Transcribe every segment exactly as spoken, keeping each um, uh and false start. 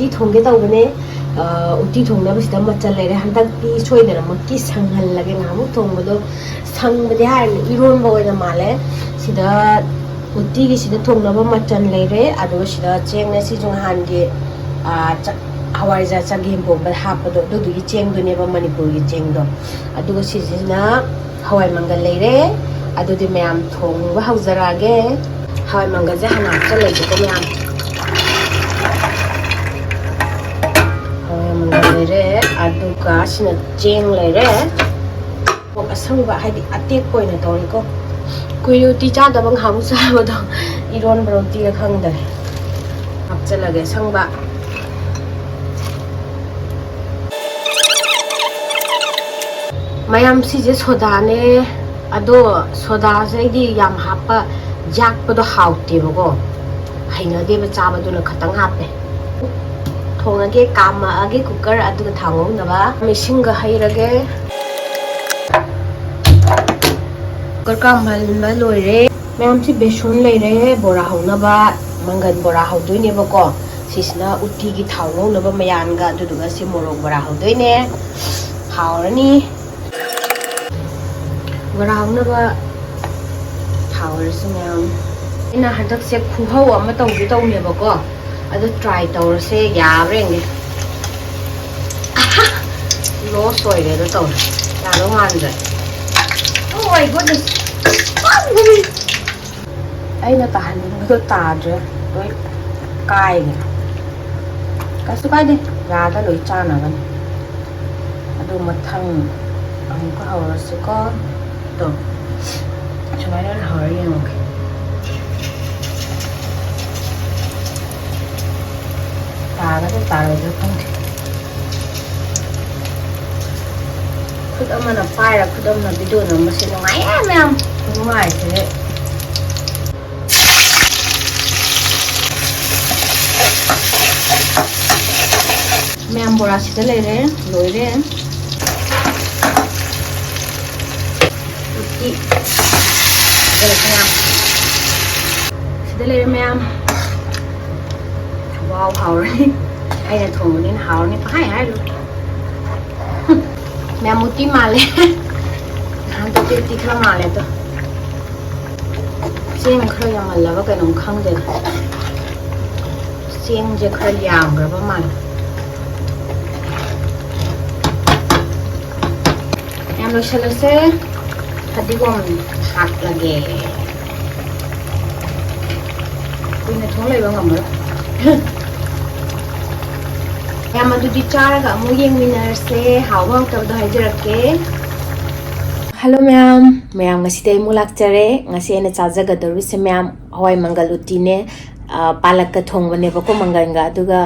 ꯎꯇꯤ ꯊꯣꯡꯒꯦ ꯇꯧꯕꯅꯦ꯫ ꯑ, ꯎꯇꯤ ꯊꯣꯡꯅꯕꯁꯤꯗ ꯃꯆꯜ ꯂꯩꯔꯦ꯫ ꯍꯟꯗꯛꯇꯤ ꯁꯣꯏꯗꯅꯃꯛꯀꯤ ꯁꯪꯍꯜꯂꯒꯦ꯫ ꯉꯥꯏꯍꯥꯛꯃꯨꯛ ꯊꯣꯡꯕꯗꯣ ꯁꯪꯕꯗꯤ ꯍꯥꯏꯔꯅꯤ, ꯏꯔꯣꯟꯕ ꯑꯣꯏꯅ ꯃꯥꯜꯂꯦ꯫ ꯁꯤꯗ ꯎꯇꯤꯒꯤꯁꯤꯗ ꯊꯣꯡꯅꯕ ꯃꯆꯜ ꯂꯩꯔꯦ꯫ ꯑꯗꯨꯒ ꯁꯤꯗ ꯆꯦꯡꯅꯦ, ꯁꯤꯁꯨ ꯅꯍꯥꯟꯒꯤ, ꯑ, ꯆ-, ꯍꯋꯥꯏꯖꯥꯔ ꯆꯒꯦꯝ ꯄꯣꯝꯕꯗ ꯍꯥꯞꯄꯗꯣ, ꯑꯗꯨꯗꯨꯒꯤ ꯆꯦꯡꯗꯨꯅꯦꯕ, ꯃꯅꯤꯄꯨꯔꯒꯤ ꯆꯦꯡꯗꯣ꯫ ꯑꯗꯨꯒ ꯁꯤꯁꯤꯅ ꯍꯋꯥꯏ ꯃꯪꯒꯜ ꯂꯩꯔꯦ꯫ ꯑꯗꯨꯗꯤ ꯃꯌꯥꯝ ꯊꯣꯡꯕ ꯍꯧꯖꯔꯛꯑꯒꯦ꯫ ꯍꯋꯥꯏ ꯃꯪꯒꯜꯁꯦ ꯍꯥꯟꯅ ꯍꯥꯞꯆꯜꯂꯁꯤꯀꯣ ꯃꯌꯥꯝ꯫ ꯍꯋꯥꯏ ꯃꯪꯒꯜ ꯂꯩꯔꯦ, ꯑꯗꯨꯒ ꯁꯤꯅ ꯆꯦꯡ ꯂꯩꯔꯦ꯫ ꯃꯣꯔꯣꯛ ꯑꯁꯪꯕ, ꯍꯥꯏꯗꯤ ꯑꯇꯦꯛꯄ ꯑꯣꯏꯅ ꯇꯧꯔꯦꯀꯣ꯫ ꯀꯨꯏꯔꯦ ꯎꯇꯤ ꯆꯥꯗꯕ, ꯉꯥꯏꯍꯥꯛꯃꯨꯛ ꯆꯥꯕꯗꯣ꯫ ꯏꯔꯣꯟꯕ ꯎꯇꯤꯒ ꯈꯪꯗ꯭ꯔꯦ꯫ ꯍꯥꯞꯆꯜꯂꯒꯦ ꯑꯁꯪꯕ꯫ ꯃꯌꯥꯝ, ꯁꯤꯁꯦ ꯁꯣꯗꯥꯅꯦ꯫ ꯑꯗꯣ ꯁꯣꯗꯥꯁꯦ ꯑꯩꯗꯤ ꯌꯥꯝ ꯍꯥꯞꯄ, ꯌꯥꯛꯄꯗꯣ ꯍꯥꯎꯇꯦꯕꯀꯣ, ꯍꯩꯅꯗꯦꯕ ꯆꯥꯕꯗꯨꯅ, ꯈꯇꯪ ꯍꯥꯞꯄꯦ꯫ ꯊꯣꯡꯉꯒꯦ, ꯀꯥꯝꯃꯛꯑꯒꯦ ꯀꯨꯀꯔ, ꯑꯗꯨꯒ ꯊꯥꯎ ꯉꯧꯅꯕ ꯏꯁꯤꯡꯒ ꯍꯩꯔꯒꯦ꯫ ꯀꯨꯀꯔ ꯀꯥꯝꯍꯟꯕ ꯂꯣꯏꯔꯦ꯫ ꯃꯌꯥꯝꯁꯤ ꯕꯦꯁꯣꯟ ꯂꯩꯔꯦ ꯕꯣꯔꯥ ꯍꯧꯅꯕ, ꯃꯪꯒꯟ ꯕꯣꯔꯥ ꯍꯧꯗꯣꯏꯅꯦꯕꯀꯣ꯫ ꯁꯤꯁꯤꯅ ꯎꯇꯤꯒꯤ ꯊꯥꯎ ꯉꯧꯅꯕ ꯃꯌꯥꯟꯒ, ꯑꯗꯨꯗꯨꯒ ꯁꯤ ꯃꯣꯔꯣꯛ ꯕꯣꯔꯥ ꯍꯧꯗꯣꯏꯅꯦ꯫ ꯍꯥꯎꯔꯅꯤ꯫ ꯕꯣꯔꯥ ꯍꯧꯅꯕ ꯊꯥꯎ ꯑꯣꯏꯔꯁꯨ ꯃꯌꯥꯝ꯫ ꯑꯩꯅ ꯍꯟꯗꯛꯁꯦ ꯈꯨꯍꯧ ꯑꯃ ꯇꯧꯒꯦ ꯇꯧꯅꯦꯕꯀꯣ, ꯑꯗꯨ try ꯇꯧꯔꯁꯦ, ꯌꯥꯕ꯭ꯔꯥ ꯌꯦꯡꯒꯦ꯫ Loss ꯑꯣꯏꯔꯦ ꯑꯗꯣ ꯇꯧꯔꯦ, ꯌꯥꯗꯧ ꯃꯥꯟꯗ꯭ꯔꯦ꯫ Oh my goodness! ꯑꯩꯅ ꯇꯥꯍꯟꯅꯤꯡꯕꯗꯣ ꯇꯥꯗ꯭ꯔꯦ, ꯂꯣꯏ ꯀꯥꯏꯔꯦ꯫ ꯀꯩꯁꯨ ꯀꯥꯏꯗꯦ, ꯌꯥꯗ ꯂꯣꯏ ꯆꯥꯅꯕꯅꯤ꯫ ꯑꯗꯨ ꯃꯊꯪ ꯑꯃꯨꯛꯀ ꯍꯧꯔꯁꯤꯀꯣ꯫ ꯇꯣ, ꯁꯨꯃꯥꯏꯅ ꯑꯣꯏꯅ ꯍꯧꯔ ꯌꯦꯡꯉꯨꯒꯦ꯫ ꯇꯥꯒꯗ꯭ꯔꯥ ꯇꯥꯔꯣꯏꯗ꯭ꯔꯥ ꯈꯪꯗꯦ꯫ ꯈꯨꯠ ꯑꯃꯅ ꯄꯥꯏꯔ ꯈꯨꯠ ꯑꯃꯅ video ꯅꯝꯕꯁꯦ ꯅꯨꯡꯉꯥꯏꯌꯦ ꯃꯌꯥꯝ꯫ ꯈꯨꯅꯨꯡꯉꯥꯏꯁꯤꯗꯤ꯫ ꯃꯌꯥꯝ, ꯕꯣꯔꯥ ꯁꯤꯗ ꯂꯩꯔꯦ, ꯂꯣꯏꯔꯦ꯫ ꯎꯇꯤ꯫ ꯁꯤꯗ ꯂꯩꯔꯦ ꯃꯌꯥꯝ꯫ Wow, ꯍꯥꯎꯔꯅꯤ꯫ ꯑꯩꯅ ꯊꯣꯡꯕꯅꯤꯅ ꯍꯥꯎꯔꯅꯤ ꯄꯪꯍꯥꯏ ꯍꯥꯏꯔꯨ꯫ ꯃꯌꯥꯝ ꯎꯇꯤ ꯃꯥꯜꯂꯦ꯫ ꯅꯍꯥꯟ ꯇꯧꯕ ꯎꯇꯤ ꯈꯔ ꯃꯥꯜꯂꯦ ꯑꯗꯣ꯫ ꯆꯦꯡ ꯈꯔ ꯌꯥꯝꯃꯜꯂꯕ ꯀꯩꯅꯣꯝ ꯈꯪꯗꯦꯗ꯫ ꯆꯦꯡꯁꯦ ꯈꯔ ꯌꯥꯝꯈ꯭ꯔꯕ ꯃꯥꯜꯂꯦ꯫ ꯌꯥꯝ ꯂꯣꯏꯁꯤꯜꯂꯁꯦ꯫ ꯐꯗꯤꯒꯣꯝ ꯍꯥꯞꯂꯒꯦ꯫ ꯀꯨꯏꯅ ꯊꯣꯡ ꯂꯩꯕ ꯉꯝꯃꯔꯣꯏ꯫ ꯌꯥꯝ ꯑꯗꯨꯗꯤ ꯆꯥꯔꯒ ꯑꯃꯨꯛ ꯌꯦꯡꯃꯤꯟꯅꯔꯁꯦ꯫ ꯍꯥꯎꯕ ꯍꯥꯎꯇꯕꯗꯣ ꯍꯥꯏꯖꯔꯛꯀꯦ꯫ ꯍꯜꯂꯣ ꯃꯌꯥꯝ, ꯃꯌꯥꯝ ꯉꯁꯤꯗꯤ ꯑꯩ ꯑꯃꯨꯛ ꯂꯥꯛꯆꯔꯦ꯫ ꯉꯁꯤ ꯑꯩꯅ ꯆꯥꯖꯒꯗꯧꯔꯤꯁꯦ ꯃꯌꯥꯝ, ꯍꯋꯥꯏ ꯃꯪꯒꯜ ꯎꯇꯤꯅꯦ꯫ ꯑ, ꯄꯥꯂꯛꯀ ꯊꯣꯡꯕꯅꯦꯕꯀꯣ, ꯃꯪꯒꯜꯒ, ꯑꯗꯨꯒ,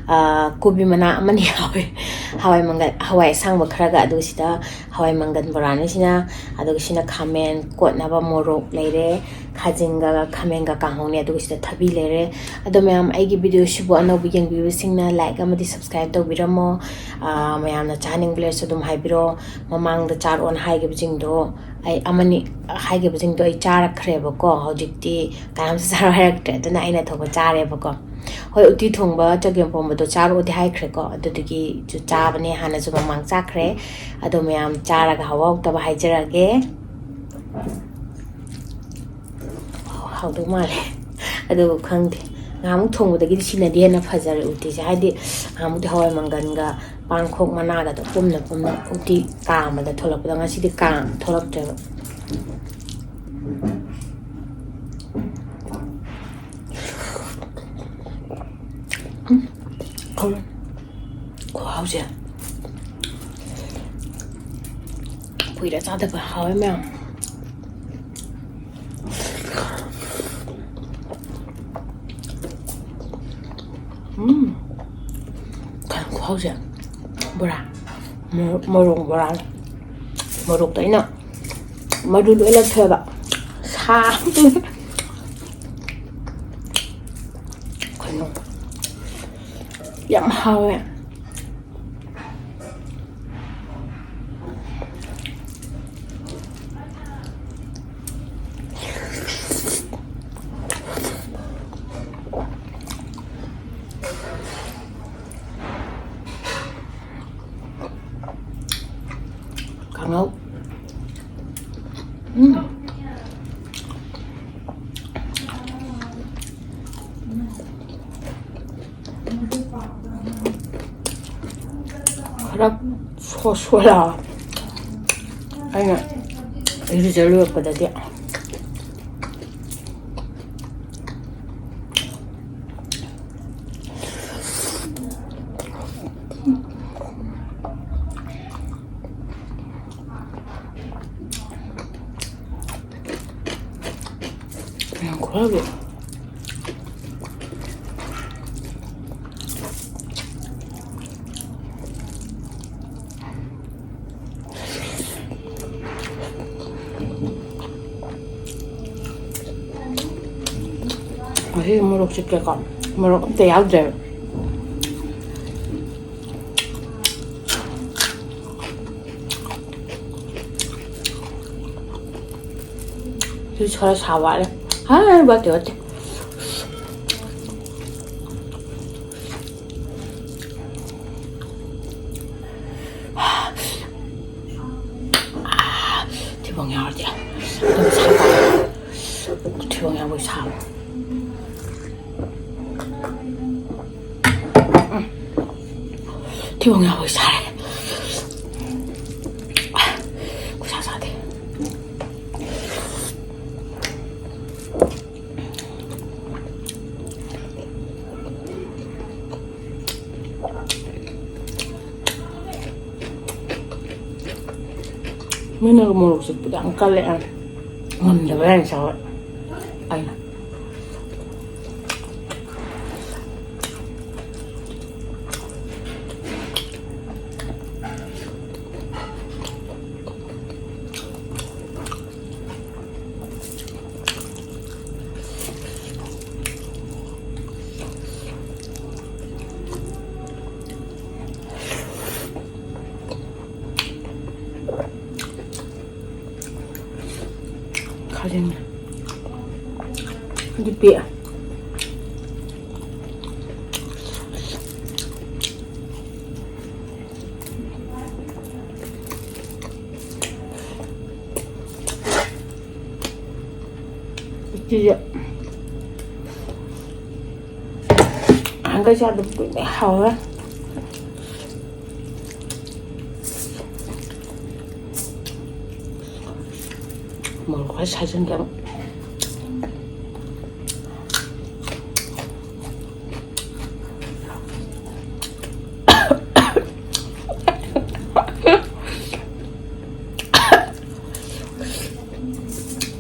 ꯑ, ꯀꯣꯕꯤ ꯃꯅꯥ ꯑꯃꯅꯤ ꯌꯥꯎꯋꯦ꯫ ꯍꯋꯥꯏ ꯃꯪꯒꯜ, ꯍꯋꯥꯏ ꯑꯁꯥꯡꯕ ꯈꯔꯒ, ꯑꯗꯨꯒ ꯁꯤꯗ ꯍꯋꯥꯏ ꯃꯪꯒꯜ ꯕꯣꯔꯥꯅꯤ ꯁꯤꯅ, ꯑꯗꯨꯒ ꯁꯤꯅ ꯈꯥꯃꯦꯟ ꯀꯣꯠꯅꯕ ꯃꯣꯔꯣꯛ ꯂꯩꯔꯦ, ꯈꯥꯖꯤꯡꯒ ꯈꯥꯃꯦꯟꯒ ꯀꯥꯡꯍꯧꯅꯦ, ꯑꯗꯨꯒ ꯁꯤꯗ ꯊꯕꯤ ꯂꯩꯔꯦ꯫ ꯑꯗꯣ ꯃꯌꯥꯝ, ꯑꯩꯒꯤ ꯚꯤꯗꯤꯑꯣꯁꯤꯕꯨ ꯑꯅꯧꯕ ꯌꯦꯡꯕꯤꯕꯁꯤꯡꯅ like ꯑꯃꯗꯤ subscribe ꯇꯧꯕꯤꯔꯝꯃꯣ꯫ ꯑ, ꯃꯌꯥꯝꯅ ꯆꯥꯅꯤꯡꯕ ꯂꯩꯔꯁꯨ ꯑꯗꯨꯝ ꯍꯥꯏꯕꯤꯔꯣ꯫ ꯃꯃꯥꯡꯗ ꯆꯥꯔꯛꯑꯣꯅ ꯍꯥꯏꯈꯤꯕꯁꯤꯡꯗꯣ, ꯑꯩ ꯑꯃꯅꯤ ꯍꯥꯏꯈꯤꯕꯁꯤꯡꯗꯣ ꯑꯩ ꯆꯥꯔꯛꯈ꯭ꯔꯦꯕꯀꯣ꯫ ꯍꯧꯖꯤꯛꯇꯤ ꯀꯅꯥꯝꯁꯨ ꯆꯥꯔꯣ ꯍꯥꯏꯔꯛꯇ꯭ꯔꯦ, ꯑꯗꯨꯅ ꯑꯩꯅ ꯊꯣꯛꯄ ꯆꯥꯔꯦꯕꯀꯣ꯫ ꯍꯣꯏ, ꯎꯇꯤ ꯊꯣꯡꯕ ꯆꯒꯦꯝ ꯄꯣꯝꯕꯗꯣ ꯆꯥꯔꯛꯑꯣꯗꯤ ꯍꯥꯏꯈ꯭ꯔꯦꯀꯣ, ꯑꯗꯨꯗꯨꯒꯤꯁꯨ ꯆꯥꯕꯅꯦ, ꯍꯥꯟꯅꯁꯨ ꯃꯃꯥꯡ ꯆꯥꯈ꯭ꯔꯦ꯫ ꯑꯗꯣ ꯃꯌꯥꯝ ꯆꯥꯔꯒ ꯍꯥꯎ ꯍꯥꯎꯇꯕ ꯍꯥꯏꯖꯔꯛꯑꯒꯦ꯫ ꯍꯥꯎꯗꯧ ꯃꯥꯜꯂꯦ꯫ ꯑꯗꯨꯕꯨ ꯈꯪꯗꯦ, ꯉꯍꯥꯟꯃꯨꯛ ꯊꯣꯡꯕꯗꯒꯤꯗꯤ ꯁꯤꯅꯗꯤ ꯍꯦꯟꯅ ꯐꯖꯔꯦ ꯎꯇꯤꯁꯦ꯫ ꯍꯥꯏꯗꯤ ꯉꯍꯥꯟꯃꯨꯛꯇꯤ ꯍꯋꯥꯏ ꯃꯪꯒꯟꯒ ꯄꯥꯡꯈꯣꯛ ꯃꯅꯥꯒꯗꯣ ꯄꯨꯝꯅ ꯄꯨꯝꯅ ꯎꯇꯤ ꯀꯥꯝꯕꯗ ꯊꯣꯛꯂꯛꯄꯗꯣ, ꯉꯁꯤꯗꯤ ꯀꯥꯝ ꯊꯣꯛꯂꯛꯇ꯭ꯔꯦꯕ꯫ ꯎꯝ, ꯍꯥꯎꯔꯦ꯫ ꯈꯨꯍꯥꯎꯁꯦ꯫ ꯀꯨꯏꯔꯦ ꯆꯥꯗꯕ꯫ ꯍꯥꯎꯋꯦ ꯃꯌꯥꯝ꯫ ꯎꯝ꯫ ꯀꯩꯅꯣ ꯈꯨꯍꯥꯎꯁꯦ꯫ ꯕꯣꯔꯥ꯫ ꯃꯣꯔꯣꯛ, ꯃꯣꯔꯣꯛ ꯕꯣꯔꯥ꯫ ꯃꯣꯔꯣꯛꯇꯣ ꯑꯩꯅ ꯃꯔꯨ ꯂꯣꯏ ꯂꯧꯊꯣꯛꯑꯦꯕ꯫ ꯁꯥ꯫ ꯀꯩꯅꯣ꯫ ꯌꯥꯝ ꯍꯥꯎꯋꯦ꯫ ꯉꯧ꯫ ꯎꯝ꯫ ꯈꯔ ꯁꯣ-, ꯁꯣꯂꯥ꯫ ꯑꯩꯅ ꯏꯔꯨꯖ ꯂꯣꯏꯔꯛꯄꯗꯗꯤ꯫ ꯌꯥꯝ ꯈꯨꯍꯥꯎꯗꯤ꯫ ꯉꯁꯤ ꯃꯣꯔꯣꯛ ꯆꯤꯛꯀꯦꯀꯣ꯫ ꯃꯣꯔꯣꯛ ꯑꯝꯇ ꯌꯥꯎꯗ꯭ꯔꯦꯕ꯫ ꯁꯤ ꯈꯔ ꯁꯥ ꯋꯥꯠꯂꯦ꯫ ꯍꯥꯏ, ꯋꯥꯠꯇꯦ, ꯋꯥꯠꯇꯦ꯫ ꯊꯤꯕꯣꯡ ꯌꯥꯎꯔꯗꯤ ꯑꯗꯨꯝ ꯁꯥ ꯇꯥꯔꯦ꯫ ꯊꯤꯕꯣꯡ ꯌꯥꯎꯕꯩ ꯁꯥꯕ꯫ ꯎꯝ꯫ ꯊꯤꯕꯣꯡ ꯌꯥꯎꯕꯩ ꯁꯥꯔꯦ꯫ ꯈꯨꯠꯁꯥ ꯁꯥꯗꯦ꯫ ꯃꯤꯅꯒ ꯃꯣꯔꯣꯛ ꯆꯤꯛꯄꯗ ꯌꯥꯝ ꯀꯜꯂꯦ꯫ ꯉꯝꯗꯕ ꯌꯥꯝ ꯆꯥꯎꯋꯦ꯫ ꯑꯩꯅ꯫ ꯈꯥꯖꯤꯡ꯫ ꯑꯗꯨ ꯄꯤꯛꯑꯦ꯫ ꯁꯤꯁꯦ ꯅꯍꯥꯟꯈꯩ ꯆꯥꯗꯕ ꯀꯨꯏꯔꯦ, ꯍꯥꯎꯋꯦ꯫ ꯃꯣꯔꯣꯛ ꯈꯔ ꯁꯥꯖꯟꯒꯦ ꯑꯃꯨꯛ꯫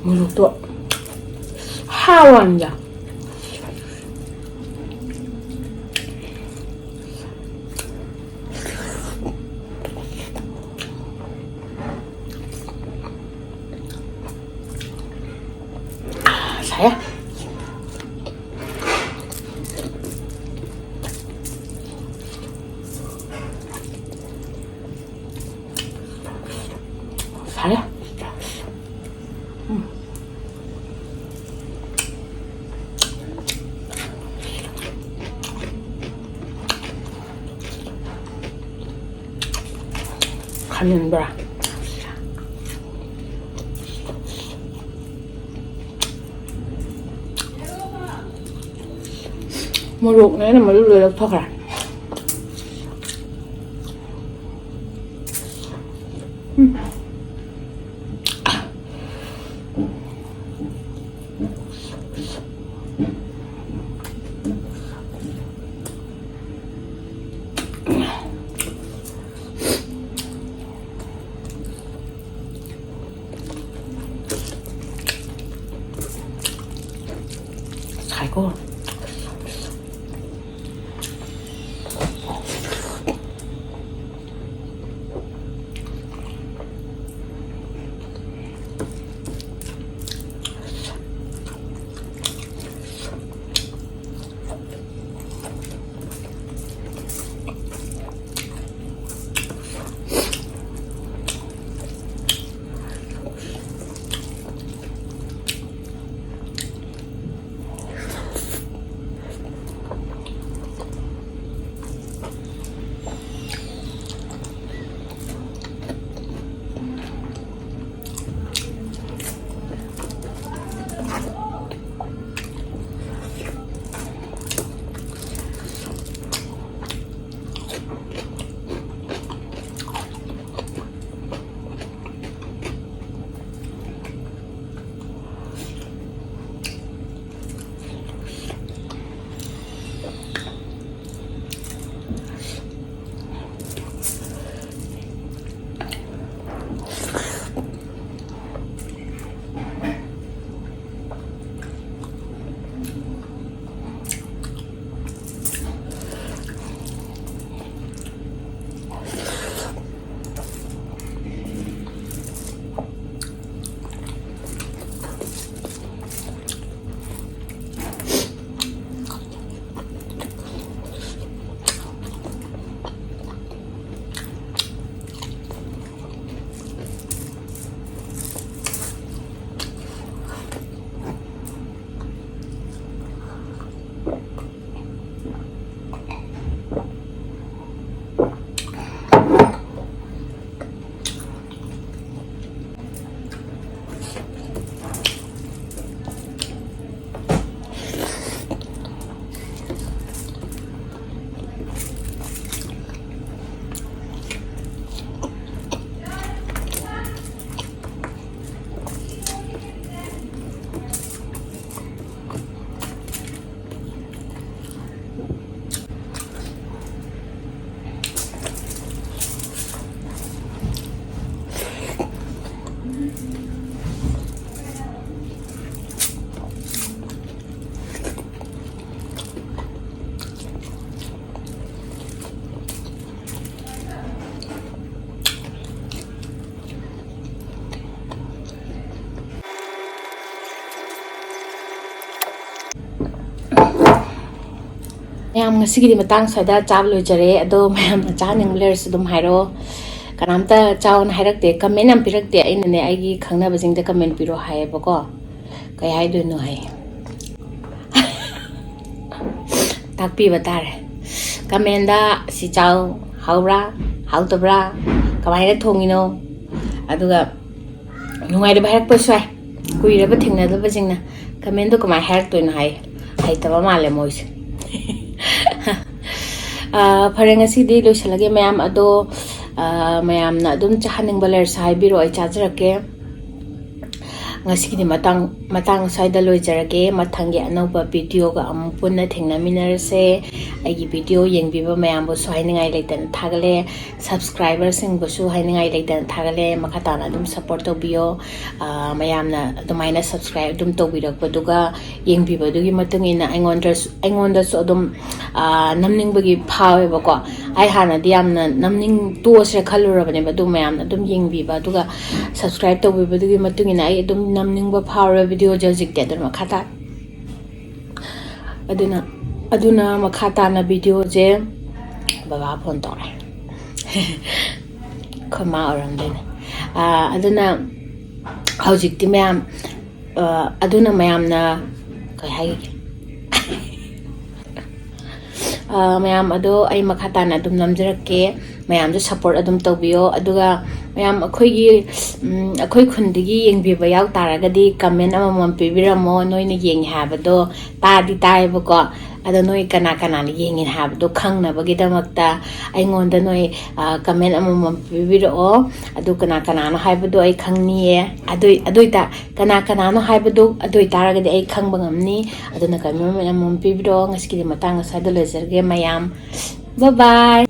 ꯃꯣꯔꯣꯛꯇꯣ ꯍꯥꯎꯋꯥꯅꯤꯗ꯫ ꯁꯥꯏꯌꯦ꯫ ꯁꯥꯏꯌꯦ꯫ ꯎꯝ꯫ ꯈꯥꯃꯦꯟ ꯕꯣꯔꯥ꯫ ꯃꯣꯔꯣꯛꯅ ꯑꯩꯅ ꯃꯔꯨ ꯂꯣꯏ ꯂꯧꯊꯣꯛꯈ꯭ꯔꯦ꯫ ꯎꯝ꯫ ꯁꯥꯏꯀꯣ꯫ ꯃꯌꯥꯝ, ꯉꯁꯤꯒꯤꯗꯤ ꯃꯇꯥꯡ ꯁ꯭ꯋꯥꯏꯗ ꯆꯥꯕ ꯂꯣꯏꯖꯔꯦ꯫ ꯑꯗꯣ ꯃꯌꯥꯝꯅ ꯆꯥꯅꯤꯡꯕ ꯂꯩꯔꯁꯨ ꯑꯗꯨꯝ ꯍꯥꯏꯔꯛꯑꯣ꯫ ꯀꯅꯥꯝꯇ ꯆꯥꯎꯅ ꯍꯥꯏꯔꯛꯇꯦ, ꯀꯃꯦꯟ ꯌꯥꯝ ꯄꯤꯔꯛꯇꯦ꯫ ꯑꯩꯅꯅꯦ, ꯑꯩꯒꯤ ꯈꯪꯅꯕꯁꯤꯡꯗ ꯀꯃꯦꯟ ꯄꯤꯔꯣ ꯍꯥꯏꯌꯦꯕꯀꯣ꯫ ꯀꯩ ꯍꯥꯏꯗꯣꯏꯅꯣ ꯍꯥꯏ꯫ ꯇꯥꯛꯄꯤꯕ ꯇꯥꯔꯦ꯫ ꯀꯃꯦꯟꯗ "ꯁꯤ ꯆꯥꯎ, ꯍꯥꯎꯕ꯭ꯔꯥ, ꯍꯥꯎꯇꯕ꯭ꯔꯥ, ꯀꯃꯥꯏꯅ ꯊꯣꯡꯉꯤꯅꯣ?" ꯑꯗꯨꯒ ꯅꯨꯡꯉꯥꯏꯇꯕ ꯍꯥꯏꯔꯛꯄꯁꯨ ꯌꯥꯏ꯫ ꯀꯨꯏꯔꯕ ꯊꯦꯡꯅꯗꯕꯁꯤꯡꯅ ꯀꯃꯦꯟꯗꯣ ꯀꯃꯥꯏꯅ ꯍꯥꯏꯔꯛꯇꯣꯏꯅꯣ ꯍꯥꯏ꯫ ꯍꯩꯇꯕ ꯃꯥꯜꯂꯦ ꯃꯣꯏꯁꯦ꯫ ꯑꯥ, ꯐꯔꯦ, ꯉꯁꯤꯗꯤ ꯂꯣꯏꯁꯤꯜꯂꯒꯦ ꯃꯌꯥꯝ꯫ ꯑꯗꯣ, ꯑꯥ, ꯃꯌꯥꯝꯅ ꯑꯗꯨꯝ ꯆꯥꯍꯟꯅꯤꯡꯕ ꯂꯩꯔꯁꯨ ꯍꯥꯏꯕꯤꯔꯣ, ꯑꯩ ꯆꯥꯖꯔꯛꯀꯦ꯫ ꯉꯁꯤꯒꯤꯗꯤ ꯃꯇꯥꯡ, ꯃꯇꯥꯡ ꯑꯁ꯭ꯋꯥꯏꯗ ꯂꯣꯏꯖꯔꯒꯦ꯫ ꯃꯊꯪꯒꯤ ꯑꯅꯧꯕ ꯚꯤꯗꯤꯑꯣꯒ ꯑꯃꯨꯛ ꯄꯨꯟꯅ ꯊꯦꯡꯅꯃꯤꯟꯅꯔꯁꯦ꯫ ꯑꯩꯒꯤ ꯚꯤꯗꯤꯑꯣ ꯌꯦꯡꯕꯤꯕ ꯃꯌꯥꯝꯕꯨꯁꯨ ꯍꯥꯏꯅꯤꯡꯉꯥꯏ ꯂꯩꯇꯅ ꯊꯥꯒꯠꯂꯦ꯫ ꯁꯕꯁꯀ꯭ꯔꯥꯏꯕꯔꯁꯤꯡꯕꯨꯁꯨ ꯍꯥꯏꯅꯤꯡꯉꯥꯏ ꯂꯩꯇꯅ ꯊꯥꯒꯠꯂꯦ꯫ ꯃꯈꯥ ꯇꯥꯅ ꯑꯗꯨꯝ ꯁꯞꯄꯣꯔꯠ ꯇꯧꯕꯤꯌꯣ꯫ ꯑꯥ, ꯃꯌꯥꯝꯅ ꯑꯗꯨꯃꯥꯏꯅ ꯁꯕꯁꯀ꯭ꯔꯥꯏꯕ ꯑꯗꯨꯝ ꯇꯧꯕꯤꯔꯛꯄꯗꯨꯒ ꯌꯦꯡꯕꯤꯕꯗꯨꯒꯤ ꯃꯇꯨꯡ ꯏꯟꯅ ꯑꯩꯉꯣꯟꯗꯁꯨ, ꯑꯩꯉꯣꯟꯗꯁꯨ ꯑꯗꯨꯝ, ꯑꯥ, ꯅꯝꯅꯤꯡꯕꯒꯤ ꯐꯥꯎꯋꯦꯕꯀꯣ꯫ ꯑꯩ ꯍꯥꯟꯅꯗꯤ ꯌꯥꯝꯅ ꯅꯝꯅꯤꯡ ꯇꯣꯛꯑꯁꯤꯔ ꯈꯜꯂꯨꯔꯕꯅꯦꯕ, ꯑꯗꯨ ꯃꯌꯥꯝꯅ ꯑꯗꯨꯝ ꯌꯦꯡꯕꯤꯕ, ꯑꯗꯨꯒ ꯁꯕꯁꯀ꯭ꯔꯥꯏꯕ ꯇꯧꯕꯤꯕꯗꯨꯒꯤ ꯃꯇꯨꯡ ꯏꯟꯅ ꯑꯩ ꯑꯗꯨꯝ ꯅꯝꯅꯤꯡꯕ ꯐꯥꯎꯔꯦ ꯚꯤꯗꯤꯑꯣꯁꯦ ꯍꯧꯖꯤꯛꯇꯤ꯫ ꯑꯗꯨꯅ ꯃꯈꯥ ꯇꯥ-, ꯑꯗꯨꯅ, ꯑꯗꯨꯅ ꯃꯈꯥ ꯇꯥꯅ ꯚꯤꯗꯤꯑꯣꯁꯦ ꯕꯕꯥ ꯐꯣꯟ ꯇꯧꯔꯦ꯫ ꯑꯩꯈꯣꯏ ꯃꯥ ꯑꯣꯏꯔꯝꯗꯣꯏꯅꯦ꯫ ꯑꯥ, ꯑꯗꯨꯅ ꯍꯧꯖꯤꯛꯇꯤ ꯃꯌꯥꯝ, ꯑꯥ, ꯑꯗꯨꯅ ꯃꯌꯥꯝꯅ ꯀꯩ ꯍꯥꯏꯒꯦ? ꯑꯥ, ꯃꯌꯥꯝ ꯑꯗꯣ ꯑꯩ ꯃꯈꯥ ꯇꯥꯅ ꯑꯗꯨꯝ ꯅꯝꯖꯔꯛꯀꯦ꯫ ꯃꯌꯥꯝꯁꯨ ꯁꯞꯄꯣꯔꯠ ꯑꯗꯨꯝ ꯇꯧꯕꯤꯌꯣ꯫ ꯑꯗꯨꯒ ꯃꯌꯥꯝ ꯑꯩꯈꯣꯏꯒꯤ, ꯎꯝ, ꯑꯩꯈꯣꯏ ꯈꯨꯟꯗꯒꯤ ꯌꯦꯡꯕꯤꯕ ꯌꯥꯎ ꯇꯥꯔꯒꯗꯤ ꯀꯃꯦꯟ ꯑꯃꯃꯝ ꯄꯤꯕꯤꯔꯝꯃꯣ꯫ ꯅꯣꯏꯅ ꯌꯦꯡꯉꯦ ꯍꯥꯏꯕꯗꯣ ꯇꯥꯗꯤ ꯇꯥꯏꯌꯦꯕꯀꯣ꯫ ꯑꯗꯣ ꯅꯣꯏ ꯀꯅꯥ ꯀꯅꯥꯅ ꯌꯦꯡꯉꯤꯅ ꯍꯥꯏꯕꯗꯣ ꯈꯪꯅꯕꯒꯤꯗꯃꯛꯇ ꯑꯩꯉꯣꯟꯗ ꯅꯣꯏ, ꯑ, ꯀꯃꯦꯟ ꯑꯃꯃꯝ ꯄꯤꯕꯤꯔꯛꯑꯣ꯫ ꯑꯗꯨ ꯀꯅꯥ ꯀꯅꯥꯅꯣ ꯍꯥꯏꯕꯗꯣ ꯑꯩ ꯈꯪꯅꯤꯌꯦ꯫ ꯑꯗꯨ, ꯑꯗꯨ ꯑꯣꯏꯇꯥ-, ꯀꯅꯥ ꯀꯅꯥꯅꯣ ꯍꯥꯏꯕꯗꯣ ꯑꯗꯨ ꯑꯣꯏꯇꯥꯔꯒꯗꯤ ꯑꯩ ꯈꯪꯕ ꯉꯝꯅꯤ꯫ ꯑꯗꯨꯅ ꯀꯃꯦꯟ ꯑꯃꯃꯝ ꯄꯤꯕꯤꯔꯛꯑꯣ꯫ ꯉꯁꯤꯒꯤꯗꯤ ꯃꯇꯥꯡ ꯑꯁ꯭ꯋꯥꯏꯗ ꯂꯣꯏꯖꯔꯒꯦ ꯃꯌꯥꯝ꯫ Bye bye꯫